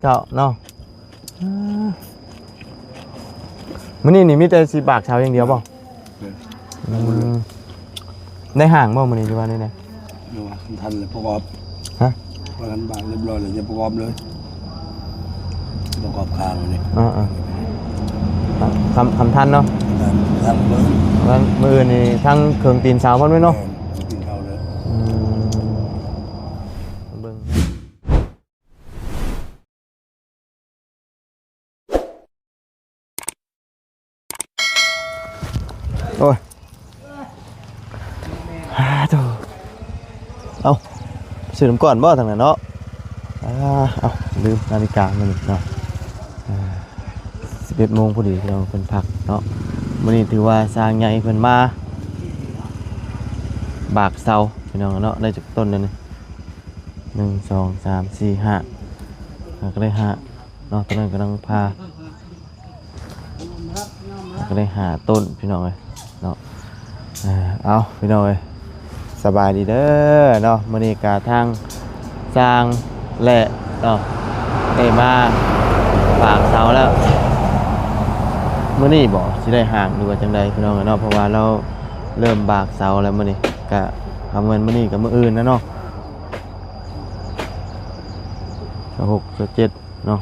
ເຈົ້າເນາະ ອາ ມື້ນີ້ນີ້ມີແຕ່ຊິບາກເສົາຢ່າງດຽວບໍ່? ແມ່ນ ອືມ ໄດ້ຫ້າງບໍ່ມື້ນີ້ ຫຼືວ່າແນວໃດ? ເນາະ ທັນແລ້ວປະກອບ ຮະ? ວ່າທັນບາກຮຽບຮ້ອຍແລ້ວ ຈະປະກອບເລີຍ ປະກອບຄາງນີ້ ເອີໆ ຄຳ ຄຳທັນເນາະ ທັນ ທັນເບິ່ງ ມື້ອື່ນນີ້ທັງເຄິ່ງຕີນເສົາພ້ອມເລີຍເນາະ ເອີ ເຄິ່ງຕີນເສົາເລີຍ ອືມ ເບິ່ງ. ໂອ້ຍ ອາ ໂທ້ ເອົ້າ ຊື້ນ້ຳກ້ອນບໍ່ທາງນັ້ນເນາະ ອາ ເອົ້າ ລືມນາລິກາມື້ນີ້ເນາະ ອາ ສິບເອັດໂມງພໍດີ ພີ່ນ້ອງເພິ່ນພັກເນາະ ມື້ນີ້ຖືວ່າຊ່າງໃຫຍ່ເພິ່ນມາບາກເສົາ ພີ່ນ້ອງເນາະ ໄດ້ຈັກຕົ້ນແລ້ວນີ້ ໜຶ່ງ ສອງ ສາມ ສີ່ ຫ້າ ກໍໄດ້ຫ້າເນາະ ຕອນນັ້ນກຳລັງຜ່າ ກໍໄດ້ຫ້າຕົ້ນ ພີ່ນ້ອງເອີຍເນາະ ເອົາ ພີ່ນ້ອງເອີຍ ສະບາຍດີເດີເນາະ ມື້ນີ້ກະທາງຊ່າງແຫຼະເນາະ ໄດ້ມາບາກເສົາແລ້ວ ມື້ນີ້ບໍ່ ຊິໄດ້ຫ້າງ ຫຼືວ່າຈັ່ງໃດ ພີ່ນ້ອງເອີຍເນາະ ເພາະວ່າລາວເລີ່ມບາກເສົາແລ້ວມື້ນີ້ ກະ ຖ້າແມ່ນມື້ນີ້ກະມື້ອື່ນແລ້ວເນາະ ຊາວຫົກ ຊາວເຈັດເນາະ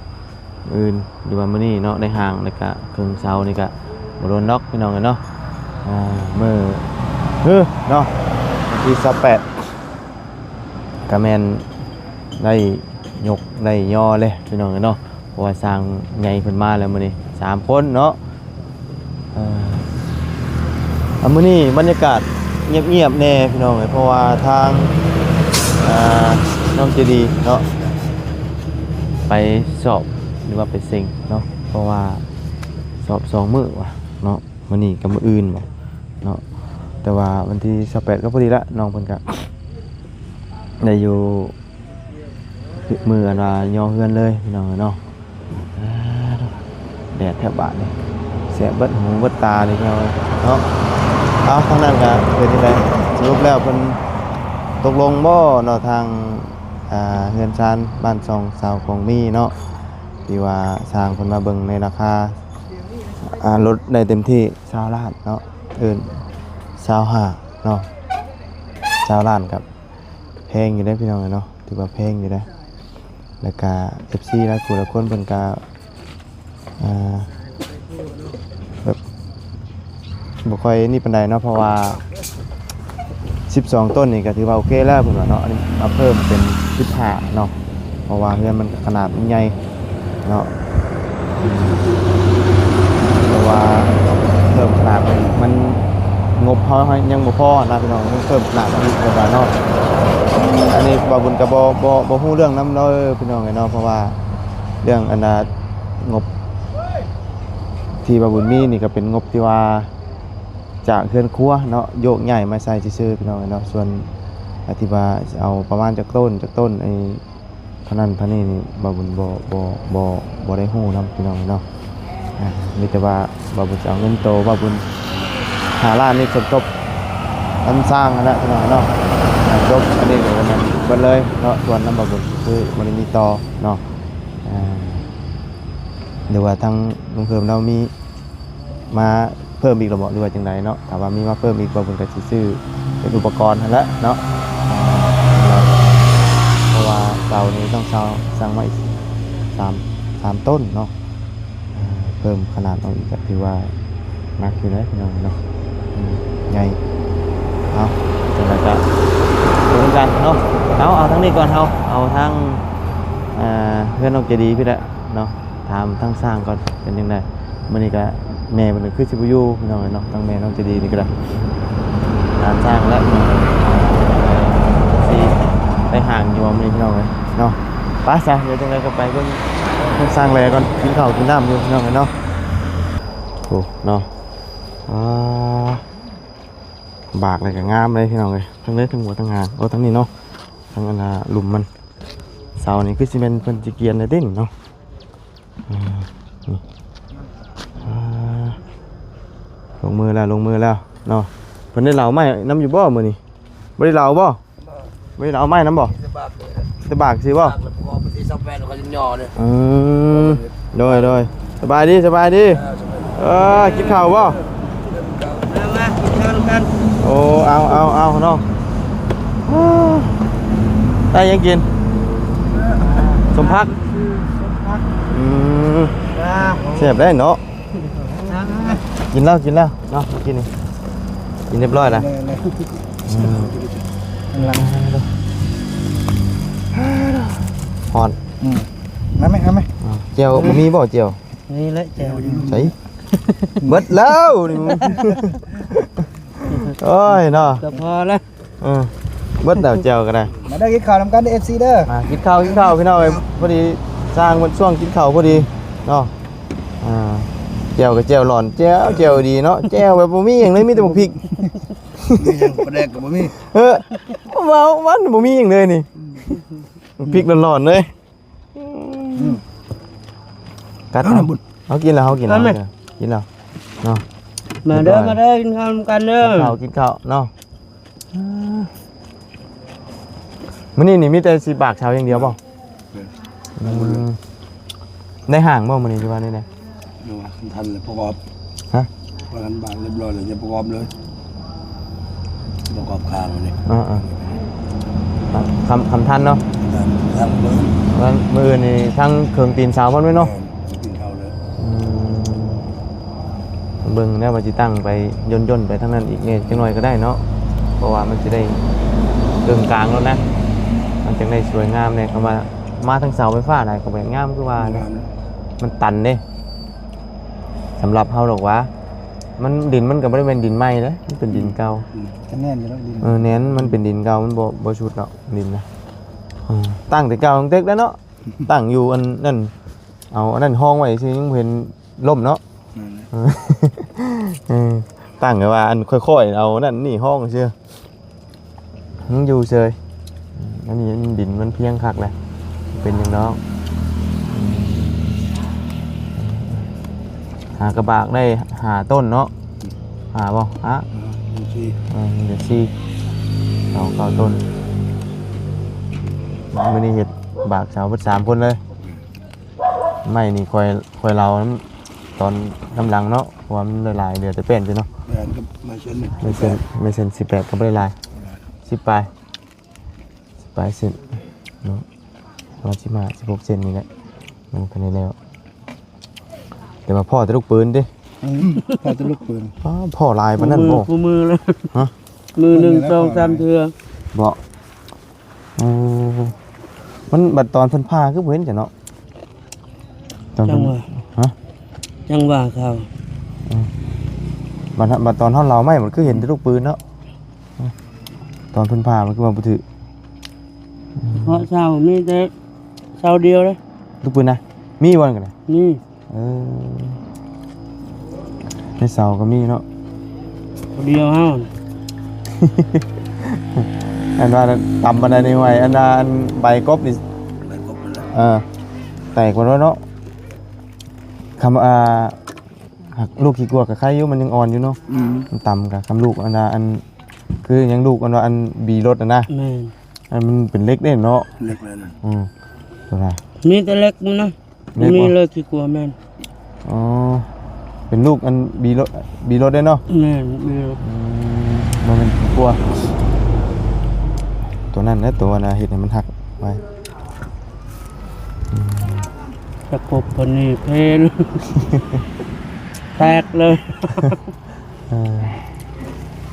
ມື້ອື່ນ ຫຼືວ່າມື້ນີ້ເນາະ ໄດ້ຫ້າງ ແລ້ວກະເຄິ່ງເສົານີ້ກະບໍ່ດົນດອກ ພີ່ນ້ອງເອີຍເນາະ ອາ ມື້ຮືເນາະ ວັນທີຊາວແປດ ກະແມ່ນໄດ້ຍົກໄດ້ຍໍແຫຼະ ພີ່ນ້ອງເອີຍເນາະ ເພາະວ່າຊ່າງໃຫຍ່ເພິ່ນມາແລ້ວມື້ນີ້ ສາມຄົນເນາະ ເອີ ອາ ມື້ນີ້ບັນຍາກາດງຽບໆແດ່ພີ່ນ້ອງເອີຍ ເພາະວ່າທາງ ອາ ນ້ອງໃຈດີເນາະ ໄປສອບ ຫຼືວ່າໄປເສັງເນາະ ເພາະວ່າສອບສອງມື້ວ່າເນາະ ມື້ນີ້ກັບມື້ອື່ນວ່າເນາະ ແຕ່ວ່າວັນທີຊາວແປດກໍພໍດີລະ ນ້ອງເພິ່ນກະໄດ້ຢູ່ ມື້ອັນວ່າຍໍເຮືອນເລີຍ ພີ່ນ້ອງເອີຍເນາະ ອາ ແດດແທບບາດນີ້ ແສບເບິດຫູເບິດຕານີ້ ພີ່ນ້ອງເອີຍເນາະ ເອົາ ທາງນັ້ນກະເປັນຈັ່ງໃດ ສະຫຼຸບແລ້ວເພິ່ນຕົກລົງບໍ່ເນາະ ທາງ ອາ ເຮືອນຊານບ້ານຊ່ອງຊາວກອງມີເນາະ ທີ່ວ່າຊ່າງເພິ່ນມາເບິ່ງໃນລາຄາ ອາ ລົດໄດ້ເຕັມທີ່ຊາວລ້ານເນາະ ເອີ ຊາວຫ້າເນາະ ຊາວລ້ານກັບ ແພງຢູ່ເດ້ພີ່ນ້ອງເອີຍເນາະ ຖືວ່າແພງຢູ່ເດ້ ແລ້ວກະເອັຟຊີຫຼາຍຜູ້ຫຼາຍຄົນເພິ່ນກະ ອ່າ ແບບບໍ່ຄ່ອຍນີ້ປານໃດເນາະ ເພາະວ່າສິບສອງຕົ້ນນີ້ກະຖືວ່າໂອເຄແລ້ວເພິ່ນວ່າເນາະ ອັນນີ້ມາເພີ່ມເປັນສິບຫ້າເນາະ ເພາະວ່າເຮືອນມັນກະຂະໜາດມັນໃຫຍ່ ເນາະ ເພາະວ່າເພີ່ມຂະໜາດມັນ ມັນ ງົບເຮົາຍັງບໍ່ພໍນະພີ່ນ້ອງ ຍັງເພີ່ມຂະໜາດເຮົາອີກວ່າເນາະ ອັນນີ້ບ່າວບຸນກໍບໍ່ ບໍ່ ບໍ່ຮູ້ເລື່ອງນຳເນາະ ເອີ ພີ່ນ້ອງເອີຍເນາະ ເພາະວ່າເລື່ອງອັນນ່າງົບທີ່ບ່າວບຸນມີນີ້ກໍເປັນງົບທີ່ວ່າຈາກເຮືອນຄົວເນາະ ໂຍກຍ້າຍມາໃສ່ຊື່ໆ ພີ່ນ້ອງເອີຍເນາະ ສ່ວນທີ່ວ່າຊິເອົາປະມານຈັກຕົ້ນ ຈັກຕົ້ນ ໄອ້ ເທົ່ານັ້ນເທົ່ານີ້ນີ້ ບ່າວບຸນບໍ່ ບໍ່ ບໍ່ ບໍ່ໄດ້ຮູ້ນຳພີ່ນ້ອງເນາະ ອ່າ ມີແຕ່ວ່າບ່າວບຸນຈະເອົາເງິນໂຕບ່າວບຸນຫ້າລ້ານນີ້ສົມທົບນຳຊ່າງຫັ້ນແຫຼະພີ່ນ້ອງເນາະ ອ່າ ຈົບ ອັນນີ້ກໍແມ່ນເບິດເລີຍເນາະ ສ່ວນນຳບ່າວບຸນຄືບໍ່ໄດ້ມີຕໍ່ເນາະ ອ່າ ຫຼືວ່າທາງລຸງເພີ່ມລາວມີ ມາເພີ່ມອີກລະເບາະ ຫຼືວ່າຈັ່ງໃດເນາະ ຖ້າວ່າມີມາເພີ່ມອີກ ບ່າວບຸນກໍຊິຊື້ເປັນອຸປະກອນຫັ້ນແຫຼະເນາະ ເພາະວ່າເສົານີ້ຕ້ອງເຊົ່າ ສັ່ງມາອີກສາມ ສາມຕົ້ນເນາະ ເພີ່ມຂະໜາດເອົາອີກກໍຖືວ່າໜັກຢູ່ເດ້ພີ່ນ້ອງເນາະ ອືມ ໃຫຍ່ ເອົາ ຈັ່ງໃດກໍເບິ່ງນຳກັນເນາະ ເອົາ ເອົາທາງນີ້ກ່ອນ ເຮົາເອົາທາງ ອ່າ ເຮືອນນ້ອງໃຈດີພີ້ແຫຼະເນາະ ຖາມທາງຊ່າງກ່ອນເປັນຈັ່ງໃດ ມື້ນີ້ກະແມ່ເພິ່ນກະຄືຊິບໍ່ຢູ່ພີ່ນ້ອງເອີຍເນາະ ທາງແມ່ນ້ອງໃຈດີນີ້ກະໄດ້ ຖາມຊ່າງແລ້ວພີ່ນ້ອງເອີຍ ຊິໄປຫ້າງຢູ່ບໍ່ມື້ນີ້ພີ່ນ້ອງເອີຍເນາະ ໄປຊະ ດຽວຈັ່ງໃດກໍໄປເບິ່ງທາງຊ່າງແລກ່ອນ ກິນເຂົ້າກິນນ້ຳຢູ່ພີ່ນ້ອງເອີຍເນາະ ໂອ້ ເນາະ ອ່າ ບາກແລ້ວກະງາມເລີຍພີ່ນ້ອງເອີຍ ທັງເລີຍທັງຫົວທັງຫາງ ໂອ້ ທັງນີ້ເນາະ ທັງອັນນ່າລຸ່ມມັນ ເສົານີ້ຄືຊິແມ່ນເພິ່ນຊິກຽນແລ້ວເດ້ນີ້ເນາະ ອ່າ ນີ້ ອ່າ ລົງມືແລ້ວ ລົງມືແລ້ວເນາະ ເພິ່ນໄດ້ເຫຼົາໄມ້ນຳຢູ່ບໍ່ມື້ນີ້ ບໍ່ໄດ້ເຫຼົາບໍ່? ບໍ່ ເວີຍ ເອົາໄມ້ນຳບໍ່? ແຕ່ບາກຊື່ບໍ່? ບາກແລ້ວ ພໍໄປທີ່ຊາວແປດ ເຂົາຍັງຍໍເດ້. ອືມ ໂດຍ ໂດຍ ສະບາຍດີ ສະບາຍດີ. ເອີ ກິນເຂົ້າບໍ່? ມາ ມາ ກິນເຂົ້ານຳກັນ. ໂອ້ ເອົາ ເອົາ ເອົາເນາະ. ໄດ້ຫຍັງກິນ? ສົມຜັກ. ອືມ ແຊບໄດ໋ເນາະ. ກິນແລ້ວ ກິນແລ້ວເນາະ ກິນນີ້ ກິນຮຽບຮ້ອຍແລ້ວ. ອືມ ກຳລັງຮ້ອນ. ອືມ ມາໄໝ? ເອົາໄໝ? ອ່າ ແຈ່ວບໍ່ມີບໍ່ແຈ່ວ? ນີ້ແຫຼະແຈ່ວ. ໃສ ເບິດແລ້ວນີ້. ໂອ້ຍເນາະ ກໍພໍແລ້ວ. ເອີ ເບິດແລ້ວແຈ່ວກໍໄດ້. ມາເດີ ກິນເຂົ້ານຳກັນເດີ ເອັຟຊີ ເດີ. ອ່າ ກິນເຂົ້າ ກິນເຂົ້າ ພີ່ນ້ອງເອີຍ. ພໍດີຊ່າງເພິ່ນຊ່ວງກິນເຂົ້າພໍດີເນາະ. ອ່າ ແຈ່ວກໍແຈ່ວຫຼອນ ແຈ່ວ ແຈ່ວດີເນາະ ແຈ່ວແບບບໍ່ມີຫຍັງເລີຍ ມີແຕ່ບັກພິກ. ມີຫຍັງ ປາແດກກໍບໍ່ມີ. ເອີ ເວົ້າ ມັນບໍ່ມີຫຍັງເລີຍນີ້. ອືມ ບັກພິກຫຼອນໆເລີຍ. ອືມ ກັດເອົາ ເອົາ ເຮົາກິນແລ້ວ ເຮົາກິນແລ້ວ ກິນແລ້ວເນາະ. ມາເດີ ມາເດີ ກິນເຂົ້ານຳກັນເດີ. ກິນເຂົ້າ ກິນເຂົ້າເນາະ. ມື້ນີ້ນີ້ມີແຕ່ຊິບາກເຊົາຢ່າງດຽວບໍ່? ອືມ ໄດ້ຫ້າງບໍ່ມື້ນີ້ ຫຼືວ່າແນວໃດ? ຍັງວ່າຄັນທັນແລ້ວປະກອບ. ຮະ? ວ່າຄັນບາກຮຽບຮ້ອຍແລ້ວຈະປະກອບເລີຍ ປະກອບຄ້າງມື້ນີ້. ເອີໆ ຄຳ ຄຳທັນເນາະ. ທັນ ທັນມື້ອື່ນ ມື້ອື່ນນີ້ທັງເຄິ່ງຕີນເສົາພຸ້ນແມ່ນເນາະ. ແມ່ນ ເຄິ່ງຕີນເສົາເລີຍ. ອືມ ເບິ່ງແນວວ່າຊິຕັ້ງໄປ ຍ່ນໆໄປທາງນັ້ນອີກແດ່ຈັກໜ້ອຍກໍໄດ້ເນາະ ເພາະວ່າມັນຊິໄດ້ເຄິ່ງກາງໂລດນະ ມັນຈັ່ງໄດ້ສວຍງາມແດ່. ຄຳວ່າມາທາງເສົາໄຟຟ້າຫຼາຍກໍແບບງາມຄືວ່າ ງາມ ມັນຕັນເດ້. ສຳລັບເຮົາດອກຫວາ ມັນ ດິນມັນກໍບໍ່ໄດ້ແມ່ນດິນໃໝ່ເດ້ ມັນເປັນດິນເກົ່າ. ອືມ ກໍແໜ້ນຢູ່ດອກດິນ. ເອີ ແໜ້ນ ມັນເປັນດິນເກົ່າ ມັນບໍ່ ບໍ່ຊຸດດອກດິນນະ. ເອີ ຕັ້ງແຕ່ເກົ່າຕັ້ງແຕ່ແລ້ວເນາະ ຕັ້ງຢູ່ອັນນັ້ນ ເອົາອັນນັ້ນຮອງໄວ້ຊື່ ຍັງບໍ່ເຫັນ ລົ້ມເນາະ. ແມ່ນແຫຼະ. ເອີ ຕັ້ງແຕ່ວ່າອັນຄ່ອຍໆເອົານັ້ນນີ້ຮອງຊື່ ມັນຢູ່ເຊີຍ. ອັນນີ້ດິນມັນພຽງຄັກແຫຼະ ເປັນຫຍັງດອກ. ຫາກະບາກໄດ້ຫ້າຕົ້ນເນາະ ຫ້າບໍ່? ຫ້າ ເອີ ເປັນສີ່ ເອີ ເປັນສີ່ ເອົາເກົ້າຕົ້ນ. ມື້ນີ້ເຮັດບາກເສົາເບິດສາມຄົນເລີຍ. ໄມ້ນີ້ຂ້ອຍ ຂ້ອຍເລົ່ານຳຕອນນຳຫຼັງເນາະ ເພາະວ່າມັນຫຼາຍໆ ເຫຼືອແຕ່ແປ້ນຕິເນາະ. ແປ້ນກັບໄມ້ເຊັນ ໄມ້ເຊັນ ໄມ້ເຊັນສິບແປດກໍບໍ່ໄດ້ຫຼາຍ ສິບປາຍ ສິບປາຍເຊັນເນາະ ປະມານສິບຫ້າ ສິບຫົກເຊັນນີ້ແຫຼະ ມັນທັນໄດ້ແລ້ວ. ແຕ່ວ່າພໍ້ແຕ່ລູກປືນຕິ. ອືມ ພໍ້ແຕ່ລູກປືນ. ອໍ ພໍ້ຫຼາຍປານນັ້ນບໍ່? ຄູ່ມື້ເລີຍ. ຮະ? ມື້ໜຶ່ງສອງສາມເທື່ອ. ບໍ່? ໂອ້ ມັນບັດຕອນເພິ່ນຜ່າຄືບໍ່ເຫັນຊັ້ນເນາະ ຕອນເພິ່ນ ຈັ່ງວ່າ ຮະ? ຈັ່ງວ່າເຂົາ ອືມ ບັດ ບັດຕອນເຮົາເລົ່າໃໝ່ ມັນຄືເຫັນແຕ່ລູກປືນເນາະ ອືມ ຕອນເພິ່ນຜ່າມັນຄືວ່າບໍ່ຖືກ. ອືມ ເພາະເສົາມີແຕ່ເສົາດຽວເດ້ ລູກປືນນະ ມີບໍ່? ອັນນັ້ນກໍໄດ້ ມີ. ເອີ ໃນເສົາກໍມີເນາະ ດຽວເຮົາ ອັນວ່າຕຳບັນໄດນີ້ໄວ້ ອັນວ່າອັນໃບກົບນີ້ ໃບກົບນັ້ນແຫຼະ ເອີ ແຕກໝົດແລ້ວເນາະ. ຄຳ ອ່າ ຫາກລູກຂີ້ກວາກກໍໄຄຢູ່ ມັນຍັງອ່ອນຢູ່ເນາະ. ອືມ ມັນຕຳກໍຄຳລູກ ອັນວ່າອັນ ຄືຫຍັງ ລູກ ອັນວ່າອັນບີລົດຫັ້ນນະ. ແມ່ນ ອັນມັນເປັນເຫຼັກເດ້ເນາະ ເຫຼັກເລີຍນະ. ອືມ ຕົວນະ ມີແຕ່ເຫຼັກມັນນະ. ແມ່ນບໍ່? ມີເລີຍຂີ້ກົວແມ່ນ. ອໍ ເປັນລູກອັນບີລົດ ບີລົດເດ້ເນາະ. ແມ່ນ ບີລົດ. ອືມ ບໍ່ແມ່ນຂີ້ກົວ ຕົວນັ້ນແຫຼະ ຕົວອັນເຮັດໃຫ້ມັນຫັກໄວ້. ອືມ ຕະກົບເພິ່ນນີ້ເພນ ແຕກເລີຍ. ເອີ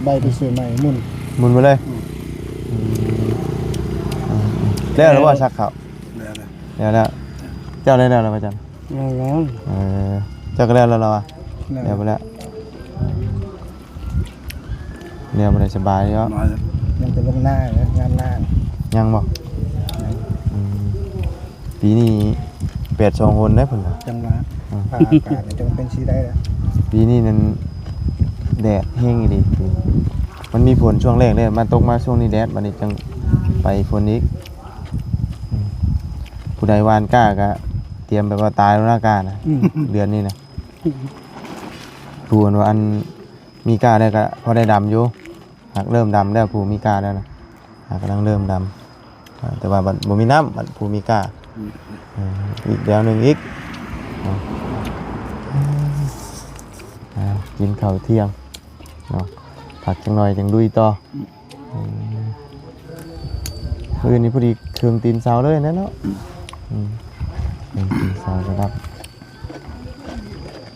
ໃບໄປຊື້ໃໝ່ ໝຸ່ນ ໝຸ່ນໄປເລີຍ. ອືມ ອືມ ອືມ ແລ້ວແລ້ວບໍ່ ແລ້ວ ຊັກເຂົ້າ? ແລ້ວແລ້ວ ແລ້ວແລ້ວ. ເຈົ້າໄດ້ແລ້ວແລ້ວບໍ່ຈັນ? ແລ້ວແລ້ວ. ເອີ ເຈົ້າກໍແລ້ວແລ້ວລະວະ? ແລ້ວ ແລ້ວໄປແລ້ວ ແລ້ວໄປແລ້ວ ສະບາຍເນາະ. ຍັງແຕ່ລົງນາ ງານນາ. ຍັງບໍ່? ຍັງ. ອືມ ປີນີ້ແປດສອງຫົນເດ້ເພິ່ນວ່າ. ຈັ່ງວ່າ ອືມ ຟ້າອາກາດຈັ່ງເປັນຊິໄດ້ລະ. ປີນີ້ນັ້ນແດດແຮງອີ່ຫຼີ ມັນມີຝົນຊ່ວງແລກເດ້ ມາຕົກມາຊ່ວງນີ້ແດດ ບັດນີ້ຈັ່ງໄປຝົນອີກ. ອືມ ຜູ້ໃດຫວ່ານກ້າກະຕຽມແບບວ່າຕາຍແລ້ວນະ ກ້ານະ. ອືມ ເດືອນນີ້ນະ ຜູ້ອັນວ່າອັນມີກ້າໄດ້ກະພໍໄດ້ດຳຢູ່. ຫາກເລີ່ມດຳແລ້ວ ຜູ້ມີກ້າແລ້ວນະ. ຫາກຳລັງເລີ່ມດຳ ອ່າ ແຕ່ວ່າບັດບໍ່ມີນ້ຳ ບັດຜູ້ມີກ້າ ອືມ ເອີ ອີກແນວໜຶ່ງອີກເນາະ. ອ່າ ກິນເຂົ້າທ່ຽງເນາະ ພັກຈັກໜ່ອຍຈັ່ງລຸຍຕໍ່. ອືມ ມື້ນີ້ພໍດີເຄິ່ງຕີນເສົາເລີຍແຫຼະເນາະ. ອືມ ເຄິ່ງຕີນເສົາລະດັບ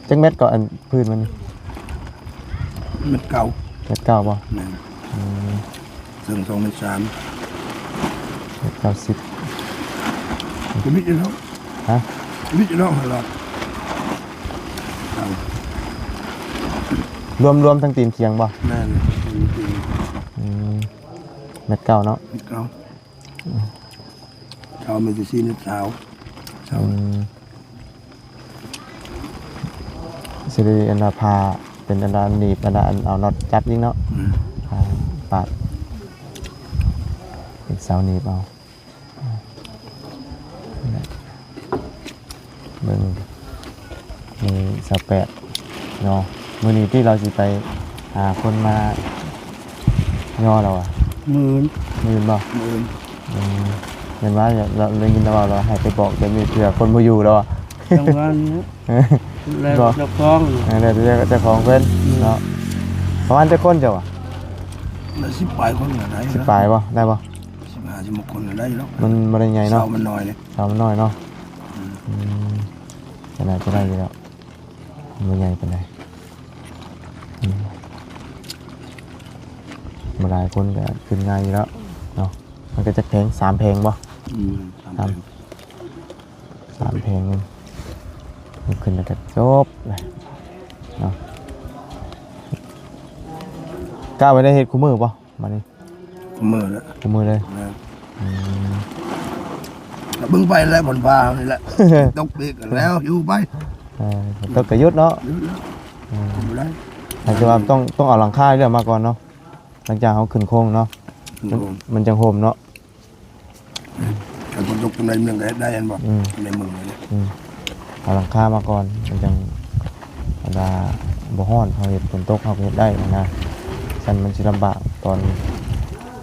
ຈັກແມັດເກາະ ອັນພື້ນມັນນີ້? ແມັດເກົ້າ. ແມັດເກົ້າບໍ່? ແມ່ນ. ອືມ ເຊິ່ງສອງແມັດສາມ ແມັດເກົ້າສິບ. ກະມິດຢູ່ແລ້ວ. ຮະ? ກະມິດຢູ່ແລ້ວຫັ້ນລະ. ລວມ ລວມທັງຕີນຄຽງບໍ່? ແມ່ນ. ອືມ ແມັດເກົ້າເນາະ? ແມັດເກົ້າ. ເຂົາມີແຕ່ສີ່ແມັດຊາວ. ອືມ ຊິໄດ້ອັນວ່າຜ່າເປັນອັນວ່າໜີບ ອັນວ່າອັນເອົານັອດຈັບອີກເນາະ. ອືມ ຜ່າປາດເປັນເສົາໜີບເອົາ. ເບິ່ງ ມື້ຊາວແປດເນາະ ມື້ນີ້ຕິລາວຊິໄປຫາຄົນມາຍໍລາວອະ. ມື້ອື່ນ. ມື້ອື່ນບໍ່? ມື້ອື່ນ. ອືມ ແມ່ນວ່າລາວໄດ້ຍິນລາວເວົ້າລາວໃຫ້ໄປບອກແບບນີ້ເທື່ອຄົນບໍ່ຢູ່ລາວອະ. ຈັ່ງຫວະນີ້ແຫຼະ ແລ້ວແຕ່ເຈົ້າຂອງ ເອີ ແລ້ວແຕ່ເຈົ້າຂອງເພິ່ນ. ອືມ ເນາະ. ປະມານຈັກຄົນເຈົ້າວ່າ? ສິບປາຍຄົນກໍໄດ້. ສິບປາຍບໍ່? ໄດ້ບໍ່? ສິບຫ້າ ສິບຫົກຄົນກໍໄດ້ເນາະ. ມັນບໍ່ໄດ້ໃຫຍ່ເນາະ. ເສົາມັນນ້ອຍເດ້. ເສົາມັນນ້ອຍເນາະ. ອືມ ອືມ ກໍໜ້າຈະໄດ້ຢູ່ແລ້ວ ບໍ່ໃຫຍ່ປານໃດ. ອືມ ບໍ່ຫຼາຍຄົນກໍຂຶ້ນງ່າຍຢູ່ແລ້ວເນາະ. ມັນກໍຈັກແຜງ? ສາມແຜງບໍ່? ອືມ ສາມແຜງ. ສາມແຜງ ຍົກຂຶ້ນແລ້ວກໍຈົບເລີຍເນາະ. ກະໄວ້ໄດ້ເຮັດຄູ່ມື້ບໍ່? ມານີ້ ຄູ່ມື້ແຫຼະ. ຄູ່ມື້ເລີຍ. ແມ່ນ. ອືມ ກໍເບິ່ງໄປແຫຼະ ຝົນຟ້ານີ້ແຫຼະ ຕົກອີກກໍແລ້ວ ຢູ່ໄປ. ເອີ ຝົນຕົກກໍຢຸດເນາະ. ຢຸດແລ້ວ. ອືມ ຢູ່ບໍ່ໄດ້. ແຕ່ວ່າຕ້ອງ ຕ້ອງເອົາຫຼັງຄາເລື່ອມາກ່ອນເນາະ ຫຼັງຈາກເຮົາຂຶ້ນໂຄງເນາະ. ຂຶ້ນໂຄງ ມັນ ມັນຈັ່ງຮົ່ມເນາະ. ຄັນຝົນຕົກຈັ່ງໃດເມືອງກໍເຮັດໄດ້ ເຫັນບໍ່? ອືມ ໃນເມືອງນີ້. ອືມ ເອົາຫຼັງຄາມາກ່ອນ ມັນຈັ່ງ ອັນວ່າບໍ່ຮ້ອນ ເຮົາເຮັດຝົນຕົກເຮົາກໍເຮັດໄດ້ນະ. ຊັ້ນມັນຊິລຳບາກຕອນ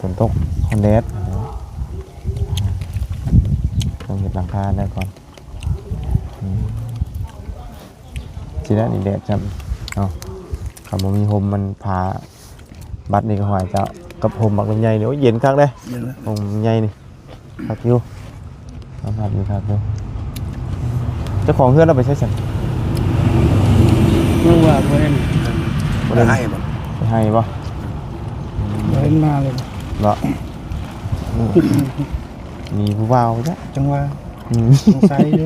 ຝົນຕົກຮ້ອນແດດ ຕ້ອງເຮັດຫຼັງຄາໄດ້ກ່ອນ. ອືມ ຊິໄດ້ນີ້ແດດຊ້ຳເນາະ. ຄັນບໍ່ມີຮົ່ມມັນພາ ບັດນີ້ກໍຫວາຍເຈົ້າ ກັບຮົ່ມໝາກລຳໄຍນີ້ ໂອ້ຍ ເຢັນຄັກເດ້. ເຢັນແລ້ວ ຮົ່ມລຳໄຍນີ້ ຄັກຢູ່ ສຳຜັດຢູ່ ຄັກຢູ່. ເຈົ້າຂອງເຮືອນລາວໄປໃສຊັ້ນ? ຍັງວ່າບໍ່ເຫັນ. ບໍ່ໄດ້ ໄປໄຮ່ບໍ່? ໄປໄຮ່ບໍ່? ບໍ່ເຫັນມາເລີຍເນາະ. ມີຜູ້ບ່າວຈ້ະ ຈັ່ງວ່າ. ອືມ ສົງໄສຢູ່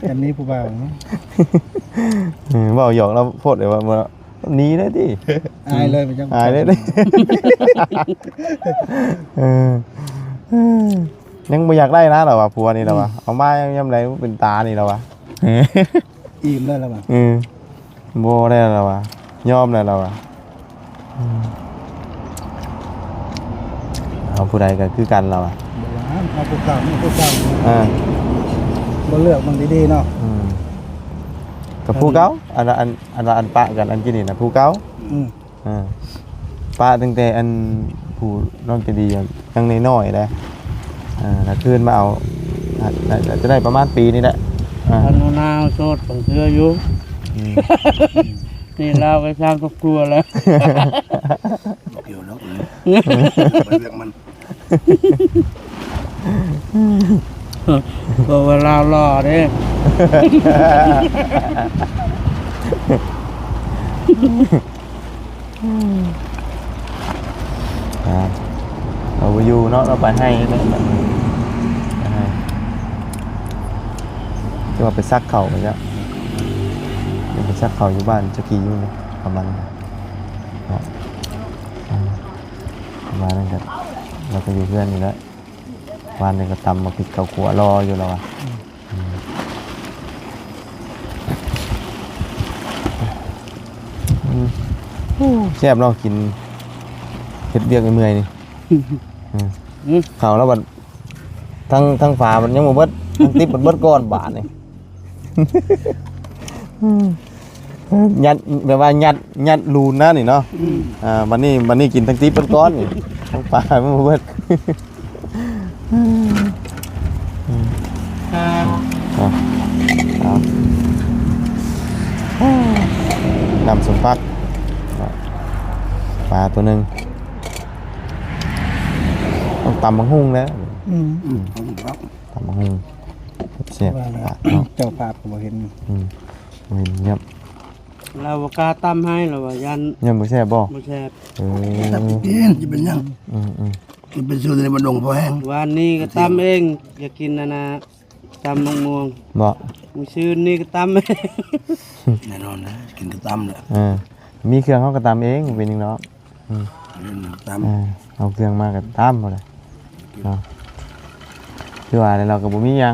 ຄັນມີຜູ້ບ່າວເນາະ. ເອີ ເວົ້າຫຍອກລາວໂພດເດ້ວ່າ ໜີໄດ້ຕິ ອາຍເລີຍ ອາຍເລີຍ. ເອີ ຍັງບໍ່ຢາກໄດ້ນະລາວວ່າ ຜົວນີ້ລາວວ່າ. ອືມ ເອົາມາຍາມໃດເປັນຕານີ້ລາວວ່າ. ອີ່ມແລ້ວລາວວ່າ. ເອີ ບໍ່ໄດ້ແລ້ວລາວວ່າ ຍອມແລ້ວລາວວ່າ. ອືມ ເອົາຜູ້ໃດກໍຄືກັນລາວວ່າ. ບໍ່ວ່າ ເອົາຜູ້ເກົ່າ ເອົາຜູ້ເກົ່າ. ເອີ ບໍ່ເລືອກເບິ່ງດີໆເນາະ. ອືມ ກໍຜູ້ເກົ່າ ອັນ ອັນ ອັນວ່າອັນປະກັນອັນກີ້ນີ້ນະ ຜູ້ເກົ່າ. ອືມ ອ່າ ປະຕັ້ງແຕ່ອັນຜູ້ນ້ອງໃຈດີຍັງນ້ອຍໆເດ້. ອ່າ ແລ້ວຄືນມາເອົາ ໜ້າຈະໄດ້ປະມານປີນີ້ແຫຼະ. ອ່າ ຄັນວ່ານາໂສດບາງເທື່ອຢູ່. ອືມ ນີ້ລາວໄປສ້າງຄອບຄົວແລ້ວ. ບໍ່ກ່ຽວດອກ ໄປວຽກມັນ. ເພາະວ່າລາວຫຼໍ່ເດ້. ອ່າ ລາວບໍ່ຢູ່ເນາະ ລາວໄປໄຮ່ແລ້ວ ໄປໄຮ່ ຄືວ່າໄປສັກເຂົ້າໄປຈ້ະ ໄປສັກເຂົ້າຢູ່ບ້ານຈັກກີຢູ່ປະມານນັ້ນເນາະ. ອ່າ ປະມານນັ້ນກໍ ລາວກໍຢູ່ເຮືອນນີ້ແຫຼະ. ວານນີ້ກໍຕຳໝາກພິກເຂົ້າຂົ້ວລໍຢູ່ແລ້ວວ່າ. ອືມ ອືມ ໂອ້ ແຊບເນາະ ກິນເຮັດວຽກເມື່ອຍໆນີ້. ອືມ ອືມ ເຂົ້າແລ້ວບັດ ທັງ ທັງຝາມັນຍັງບໍ່ເບິດ ທັງຕິບມັນເບິດກ່ອນບາດນີ້. ອືມ ຍັດ ແບບວ່າຍັດ ຍັດລູນນະນີ້ເນາະ. ອືມ ອ່າ ບັດນີ້ ບັດນີ້ກິນທັງຕິບເບິດກ່ອນນີ້. ປາມັນບໍ່ເບິດ. ເອົາ ເອົາ ນ້ຳສົ້ມຜັກ ປາຕົວໜຶ່ງ ຕ້ອງຕຳບັກຫຸ່ງແຫຼະ. ອືມ ອືມ ຕຳບັກຫຸ່ງແຊບ ວ່າແລ້ວ ປາກເນາະ ເຈົ້າພາບກໍບໍ່ເຫັນ. ອືມ ບໍ່ເຫັນ ຢ້ານ ລາວບໍ່ກ້າຕຳໃຫ້ ລາວວ່າຢ້ານ ຢ້ານບໍ່ແຊບບໍ່? ບໍ່ແຊບ. ເອີ ຕຳກິນ ຊິເປັນຫຍັງ? ອືມໆ ກິນເປັນຊື່ໃນບ້ານດົງພໍແຮງ. ວານນີ້ກໍຕຳເອງ ຢາກກິນອັນນ່າ ຕຳໝາກມ່ວງ. ບໍ່? ມື້ຊືນນີ້ກໍຕຳເອງ. ແນ່ນອນນະ ກິນກໍຕຳແຫຼະ. ເອີ ມີເຄື່ອງເຮົາກໍຕຳເອງ ບໍ່ເປັນຫຍັງດອກ. ອືມ ຕຳ ເອີ ເອົາເຄື່ອງມາກໍຕຳເອົາແຫຼະເນາະ. ຄືວ່າແຫຼະ ເຮົາກໍບໍ່ມີຫຍັງ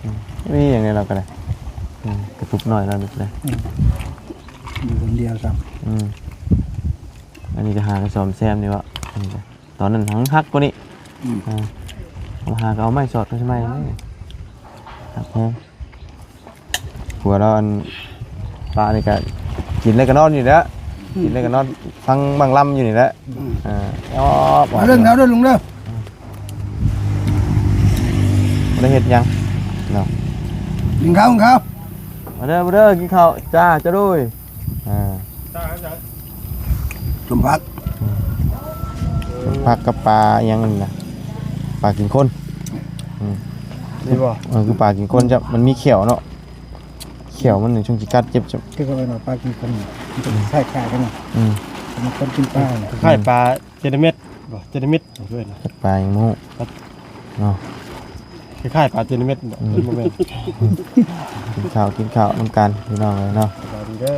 ອືມ ບໍ່ມີຫຍັງໃດ ເຮົາກໍໄດ້ ອືມ ກະຕຸກໜ້ອຍເນາະ ອືມ ຢູ່ຄົນດຽວຊ້ຳ. ອືມ ອັນນີ້ກໍຫາກໍສ້ອມແຊມນີ້ເບາະ ອັນນີ້ກໍ ຕອນນັ້ນຫັກກວ່ານີ້. ອືມ ເອີ ເອົາຫາກໍເອົາໄມ້ສອດໄປໃໝ່ ຫັກແຮງ. ຜົວລາວອັນ ປານີ້ກະກິນແລ້ວກະນອນຢູ່ແຫຼະ ອືມ ກິນແລ້ວກະນອນຟັງໝໍລຳຢູ່ນີ້ແຫຼະ. ອືມ ເອີ ອອກມາເດີ ເອົາເດີລຸງເດີ ບໍ່ໄດ້ເຮັດຫຍັງເນາະ. ກິນເຂົ້າ ກິນເຂົ້າ ມາເດີ ມາເດີ ກິນເຂົ້າຈ້າ ຈ້າໂດຍ. ອ່າ ສົ້ມຜັກ ສົ້ມຜັກກັບປາອີ່ຫຍັງນັ້ນນະ ປາກິນຄົນ. ອືມ ນີ້ບໍ່? ເອີ ຄືປາກິນຄົນຈ້ະ ມັນມີແຂ້ວເນາະ ແຂ້ວມັນນີ້ຊ່ວງຊິກັດເຈັບຈ້ະ. ຄືເຂົາເອີ້ນວ່າປາກິນຄົນ ມັນຈະຄ້າຍໆກັນນະ. ອືມ ມັນຄົນກິນປານະ ຄ້າຍປາເຈນາມິດບໍ່? ເຈນາມິດເອີ້ນ ຈັກປາຫຍັງບໍ່ຮູ້ເນາະ. ຄ້າຍໆປາເຈນາມິດບໍ່? ອືມ ບໍ່ແມ່ນ. ກິນເຂົ້າ ກິນເຂົ້ານຳກັນພີ່ນ້ອງເອີຍເນາະ. ສະບາຍດີເດີ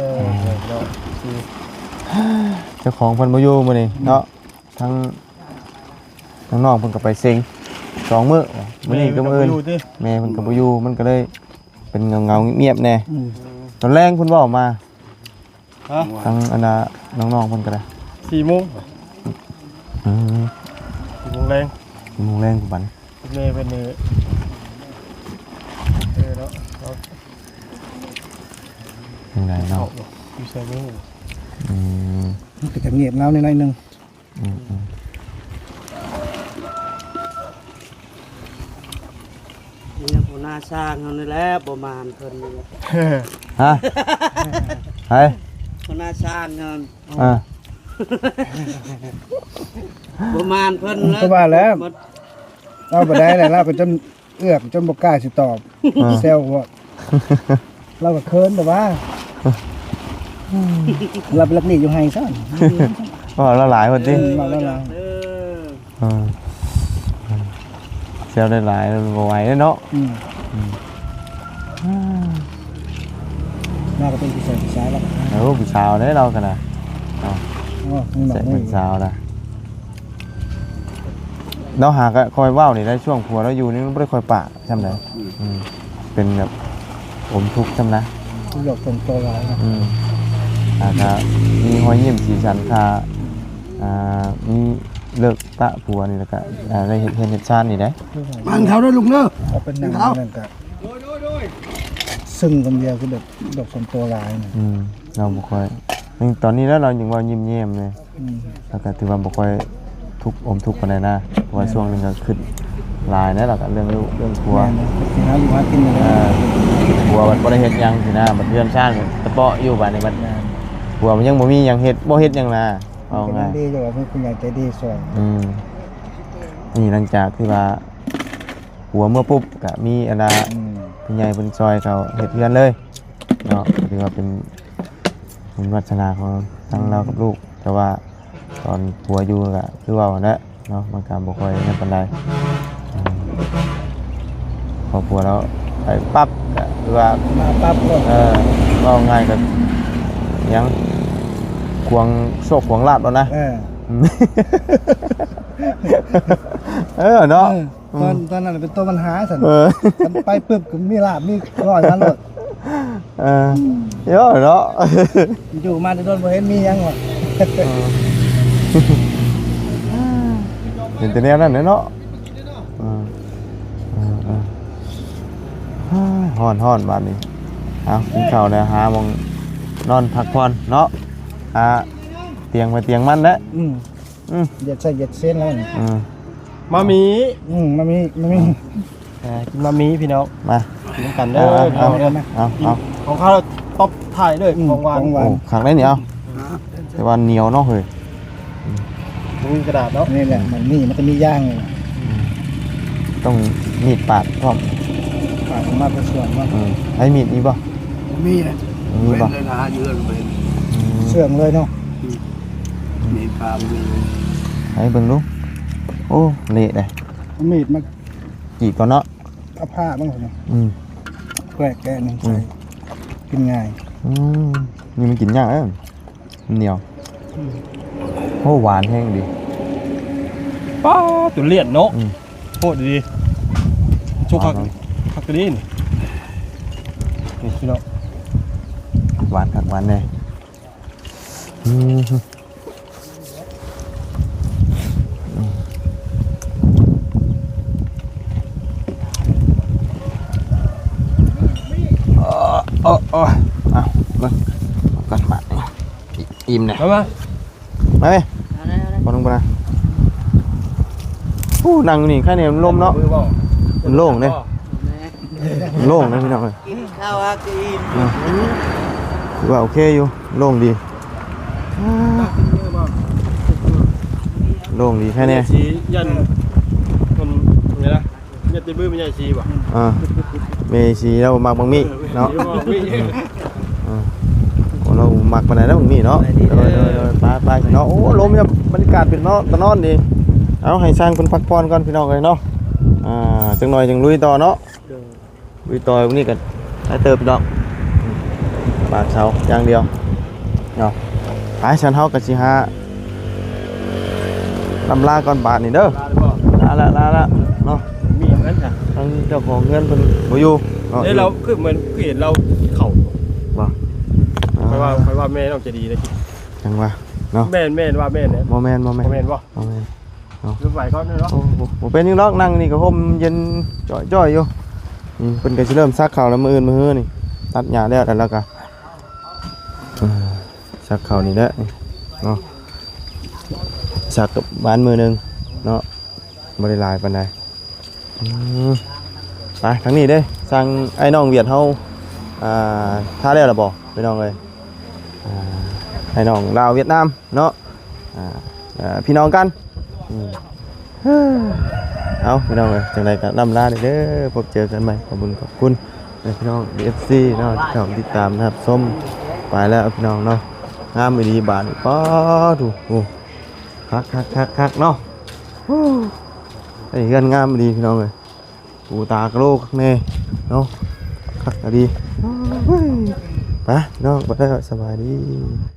ອ່າ ເຈົ້າຂອງເພິ່ນບໍ່ຢູ່ມື້ນີ້ເນາະ. ທັງ ທັງນ້ອງເພິ່ນກໍໄປເສັງສອງມື້ ມື້ນີ້ກັບມື້ອື່ນ ແມ່ເພິ່ນກໍບໍ່ຢູ່ ມັນກໍເລີຍເປັນເຫງົາໆງຽບໆແດ່. ອືມ ຕອນແລງເພິ່ນເວົ້າມາ ຮະ ທາງອັນນ່າ ນ້ອງໆເພິ່ນກໍໄດ້ ສີ່ໂມງ. ອືມ ສີ່ໂມງແລງ ສີ່ໂມງແລງ ບັດນີ້ແມ່ເພິ່ນນີ້ ເອີເນາະ ຈັ່ງໃດເນາະ ຢູ່ໃສບໍ່ຮູ້. ອືມ ມັນກໍຈະງຽບເຫງົາໜ້ອຍໆໜຶ່ງ. ອືມໆ ນີ້ແຫຼະຫົວໜ້າຊ່າງເຮົານີ້ແຫຼະ ບໍ່ມານເພິ່ນນີ້ແຫຼະ. ຮະ? ໃຜ? ຫົວໜ້າຊ່າງເຮົາ. ອ່າ ບໍ່ມານເພິ່ນແລ້ວ ກໍວ່າແລ້ວ ເອົາບໍ່ໄດ້ແລ້ວ ລາວກໍຈົນ ເອືອກຈົນບໍ່ກ້າຊິຕອບ ອ່າ ແຊວໂພດ ລາວກໍເຂີນແຕ່ວ່າ ລາວໄປລັກລີ້ຢູ່ໄຮ່ຊະ. ເວົ້າລາວຫຼາຍພຸ້ນຕິ. ເອີ ເວົ້າລາວຫຼາຍ ເອີ ເອີ ແຊວໄດ້ຫຼາຍ ບໍ່ໄຫວເດ້ເນາະ. ອືມ ອືມ ລາວກໍເປັນຜູ້ຊາຍ ຜູ້ຊາຍລາວ ເອີ ຜູ້ສາວເດ້ລາວກໍນະ. ເອົາ ໂອ້ ເປັນສາວນະ. ລາວຫາກໍຄ່ອຍເວົ້ານີ້ໄດ໋ ຊ່ວງຜົວລາວຢູ່ນີ້ມັນບໍ່ໄດ້ຄ່ອຍປາກຊ່ຳໃດ. ອືມ ອືມ ເປັນແບບອົມທຸກຊ່ຳນະ ຢາກເປັນໂຕຫຼາຍນະ. ອືມ ອາ ກໍມີຮອຍຍິ້ມສີສັນ ຖ້າ ອ່າ ມີເລີກປະຜົວນີ້ ແລ້ວກໍ ອ່າ ໄດ້ເຮັດເຮືອນເຮັດຊານນີ້ໄດ໋. ປານເຂົາເດີລຸງເດີ ເອົາເປັນໜັງນັ້ນກໍ ໂດຍໆໆ ຊຶ່ງຄົນດຽວຄືແບບ ດອກສ່ວນຕົວຫຼາຍນະ. ອືມ ລາວບໍ່ຄ່ອຍ ຍັງຕອນນີ້ແຫຼະ ລາວຍັງເວົ້າຍິ້ມແຍ້ມເລີຍ. ອືມ ແລ້ວກໍຖືວ່າບໍ່ຄ່ອຍທຸກອົມທຸກປານໃດນະ ເພາະວ່າ ແມ່ນ ຊ່ວງໜຶ່ງກໍຄິດຫຼາຍນະ ແລ້ວກໍເລື່ອງລູກເລື່ອງຄົວ. ແມ່ນ ຊິຫາຢູ່ຫາກິນນະ. ເອີ ຜົວບັດບໍ່ໄດ້ເຮັດຫຍັງຊີ້ນະ ບັດເຮືອນຊານກະເປາະຢູ່ ບາດນີ້ບັດ ແມ່ນ ຜົວມັນຍັງບໍ່ມີຫຍັງເຮັດ ບໍ່ເຮັດຫຍັງນະ ເອົາງ່າຍ. ຍັງດີຢູ່ວ່າມີຜູ້ໃຫຍ່ໃຈດີຊ່ວຍ. ອືມ ນີ້ຫຼັງຈາກທີ່ວ່າຜົວເມືອປຸບ ກະມີອັນນ່າ ອືມ ຜູ້ໃຫຍ່ເພິ່ນຊ່ອຍເຂົາເຮັດເຮືອນເລີຍ. ເນາະ ກໍຖືວ່າເປັນບຸນວາດສະໜາຂອງທັງລາວກັບລູກ ແຕ່ວ່າຕອນຜົວຢູ່ກໍຄືເວົ້າຫັ້ນແຫຼະເນາະ ມັນກໍບໍ່ຄ່ອຍນັ້ນປານໃດ. ອືມ ພໍຜົວລາວໄປປັບກໍຄືວ່າມາປັບໂລດ. ເອີ ເວົ້າງ່າຍກໍຫຍັງ ຂວາງໂຊກຂວາງລາບແລ້ວນະ. ເອີ ເອີ ເນາະ. ເອີ ອືມ ຕອນ ຕອນນັ້ນເປັນຕົວບັນຫາຊັ້ນ. ເອີ ຄັນໄປປຶບກໍມີລາບມີລອຍມາໂລດ. ເອີ ເອີ ເນາະ ຢູ່ມາແຕ່ດົນບໍ່ເຫັນມີຫຍັງວ່າ. ເອີ ເຫັນແຕ່ແນວນັ້ນແຫຼະເນາະ. ເອີ ເອີ ເອີ ຮ້ອນໆ ບາດນີ້. ເອົາ ກິນເຂົ້າແລ້ວ ຫາໝ່ອງນອນພັກຜ່ອນເນາະ ຫາຕຽງໃຜຕຽງມັນແຫຼະ. ອືມ ອືມ ຢຽດໃສ່ຢຽດເສັ້ນແລ້ວນີ້ ອືມ ມາມີ ອືມ ມາມີ ມາມີ ອ່າ ກິນມາມີພີ່ນ້ອງ ມາ ກິນນຳກັນເດີ ເອົາ ພີ່ນ້ອງເດີ ເອົາ ເອົາ ກິນ ເອົາ ຂອງເຮົາຕອບທ້າຍເລີຍ ອືມ ຂອງຫວານ ຂອງຫວານ ໂອ້ ຄັກເດ້ນີ້ ເອົາ ແຕ່ວ່າໜຽວເນາະເຮີຍ ບໍ່ມີກະດາດເນາະ ນີ້ແຫຼະ ມັນມີ ມັນຈະມີຢ່າງ ຕ້ອງມີດປາດພ້ອມ ປາດອອກມາແຕ່ສວນເນາະ ອືມ ໃຊ້ມີດມີບໍ່? ບໍ່ມີນະ ມີບໍ່? ເວັ້ນເລີຍນະ ຢູ່ເຮືອນບໍ່ເຫັນ ອືມ ເຊື່ອງເລີຍເນາະ ອືມ ມີດປາດບໍ່ມີ ໃຫ້ເບິ່ງດູ ໂອ້ ເລະເດ້ ເອົາມີດມາ ຈີກກ່ອນເນາະ ເອົາຜ້າມັນກ່ອນເນາະ ອືມ ແກະ ແກະໜຶ່ງ ອືມ ໃສ່ ກິນງ່າຍ ອືມ ນີ້ມັນກິນຍາກເດ້ ມັນໜຽວ ອືມ ໂອ້ ຫວານແຮງດີ ປ້າ ຈົນລ້ຽນເນາະ ອືມ ໂຄດດີ ສຸກຄັກ ຫວານເນາະ ຄັກດີນີ້ ນີ້ພີ່ນ້ອງ ຫວານຄັກຫວານແນ່ ອືມ ເອີ ເອີ ເອີ ເອົາ ເບິ່ງ ເອົາກ່ອນບາດນີ້ ອີ່ມແລ້ວ ມາ ມາ ມາເວີຍ ເອົາເລີຍ ເອົາເລີຍ ບໍ່ຕ້ອງບໍ່ນະ ໂອ້ ນັ່ງຢູ່ນີ້ ໃຄແນ່ ມັນລົມເນາະ ມືບໍ່ ມັນໂລ່ງເດ້ ແມ່ນ ມັນໂລ່ງເດ້ພີ່ນ້ອງເອີຍ ກິນເຂົ້າຫາກະອີ່ມ ເນາະ ຖືວ່າໂອເຄຢູ່ ໂລ່ງດີ ໂລ່ງດີ ໃຄແນ່ ຊິຢ້ານ ມັນ ນີ້ນະ ຍາດຕິດມືແມ່ໃຫຍ່ຊີບໍ່ ອ່າ ແມ່ຊີລາວມັກບັກມີ້ເນາະ ເອີ ມັກບັກມີ້ ເອີ ໂອ້ ລາວມັກປານໃດນະບັກມີ້ເນາະ ໂດຍ ໂດຍ ໂດຍ ໄປ ໄປເນາະ ໂອ້ ລົມຍາມບັນຍາກາດເປັນເນາະ ຕານອນດີ ເອົາ ໃຫ້ຊ່າງເພິ່ນພັກຜ່ອນກ່ອນພີ່ນ້ອງເອີຍເນາະ ອ່າ ຈັກໜ້ອຍຈັ່ງລຸຍຕໍ່ເນາະ ໂດຍ ວິກຕອຍພວກນີ້ກໍຫຼາຍເຕີບດອກ ປາກເສົາຢ່າງດຽວເນາະ ໄປ ຊັ້ນເຮົາກໍຊິຫາລຳລາກ່ອນບາດນີ້ເດີ ລາແລ້ວ ລາແລ້ວເນາະ ມີເງິນ ທາງເຈົ້າຂອງເຮືອນເພິ່ນບໍ່ຢູ່ເນາະ ເອີ ລາວຄືເໝືອນ ຄືເຫັນລາວເຂົ້າບໍ່ ຂ້ອຍວ່າ ຂ້ອຍວ່າແມ່ນ້ອງໃຈດີເດ້ ຈັ່ງວ່າເນາະ ແມ່ນ ແມ່ນວ່າແມ່ນແຫຼະ ບໍ່ແມ່ນ ບໍ່ແມ່ນ ບໍ່ແມ່ນບໍ່ ບໍ່ແມ່ນ ເອົາ ລົງໄປກ່ອນເນາະ ໂອ້ ບໍ່ເປັນຫຍັງດອກ ນັ່ງນີ້ກໍຮົ່ມເຢັນຈ່ອຍໆຢູ່ ນີ້ເພິ່ນກໍຊິເລີ່ມສັກເຂົ້າແລ້ວ ມື້ອື່ນມື້ຮືນີ້ ຕັດຫຍ້າແລ້ວ ແລ້ວກໍ ເອີ ສັກເຂົ້ານີ້ແຫຼະເນາະ ສັກກັບບ້ານມື້ໜຶ່ງເນາະ ບໍ່ໄດ້ຫຼາຍປານໃດ ອືມ ໄປທາງນີ້ເດ້ ຊ່າງອ້າຍນ້ອງຫວຽດເຮົາ ອ່າ ທາແລ້ວລະບໍ່ພີ່ນ້ອງເອີຍ ອ່າ ອ້າຍນ້ອງລາວຫວຽດນາມເນາະ ອ່າ ເອີ ພີ່ນ້ອງກັນ ອືມ ເອົາ ພີ່ນ້ອງເອີຍ ຈັ່ງໃດກໍລ່ຳລາເດີ ພົບເຈີກັນໃໝ່ ຂອບຄຸນ ຂອບຄຸນ ເອີ ພີ່ນ້ອງ ເອັຟຊີ ເນາະ ທີ່ເຂົ້າມາຕິດຕາມຮັບຊົມ ໄປແລ້ວພີ່ນ້ອງເນາະ ງາມອີ່ຫຼີບາດນີ້ ປາດໂທ້ ໂອ້ ຄັກໆໆໆເນາະ ໂອ້ ໄອ້ເຮືອນງາມອີ່ຫຼີພີ່ນ້ອງເອີຍ ປູຕາກະໂລຄັກແນ່ເນາະ ຄັກອີ່ຫຼີ ໄປພີ່ນ້ອງ ໄປແລ້ວ ສະບາຍດີ.